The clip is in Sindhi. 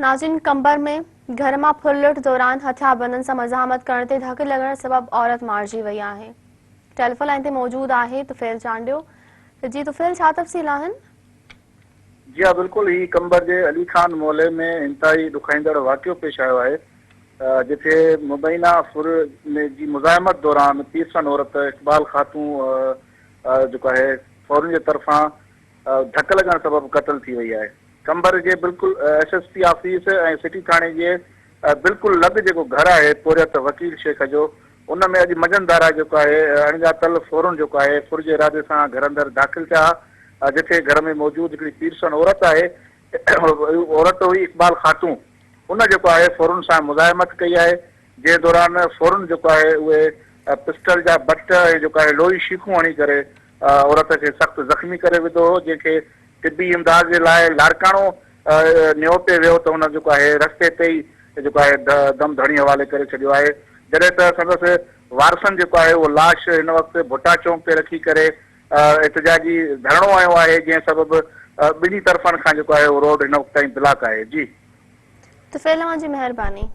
ناظرين قمبر ۾ گهر مان ڦرلٽ دوران هٿياربندن سان مزاحمت ڪرڻ تي ڌڪ لڳڻ سبب عورت مارجي وئي آهي. ٽيليفون لائين تي موجود آهي طفيل چانڊيو. جي طفيل ڇا تفصيل آهن؟ جي ها بلڪل هي قمبر جي علي خان محلي ۾ انتهائي ڏکائيندڙ واقعو پيش آيو آهي جتي مبينا ڦر جي مزاحمت دوران پيرسن عورت اقبال خاتون جيڪو آهي ڦورن جي طرفان ڌڪ لڳڻ سبب قتل ٿي وئي آهي. قمبر جي بلڪل S S P office ۽ city ٿاڻي جي بلڪل لڳ جيڪو گهر آهي پورهيت وڪيل شيخ جو ان ۾ اڄ منجهند ڌارا جيڪو آهي اڻڄاتل ڦورن جيڪو آهي ڦر جي ارادي سان گهر اندر داخل ٿيا ها جتي گهر ۾ موجود هڪڙي پيرسن عورت آهي عورت هئي اقبال خاتون ان جيڪو آهي ڦورن سان مزاحمت ڪئي آهي جنهن دوران ڦورن جيڪو آهي اهي پسٽل جا بٽ ۽ جيڪو آهي لوهي شيخون هڻي ڪري عورت کي سخت زخمي ڪري وڌو هو جنهن کي طبي امداد جي لاء لاڙڪاڻو نيو پئي ويو ته هن جيڪو آهي رستي تي ئي جيڪو آهي دم ڌڻي حوالي ڪري ڇڏيو آهي جڏهن ته سندس وارثن جيڪو آهي اهو لاش هن وقت ڀٽا چونڪ تي رکي ڪري احتجاجي ڌرڻو هنيو آهي جنهن سبب ٻنهي طرفن کان جيڪو آهي اهو روڊ هن وقت تائين بلاڪ آهي جي. طفيل اوهان جي مهرباني.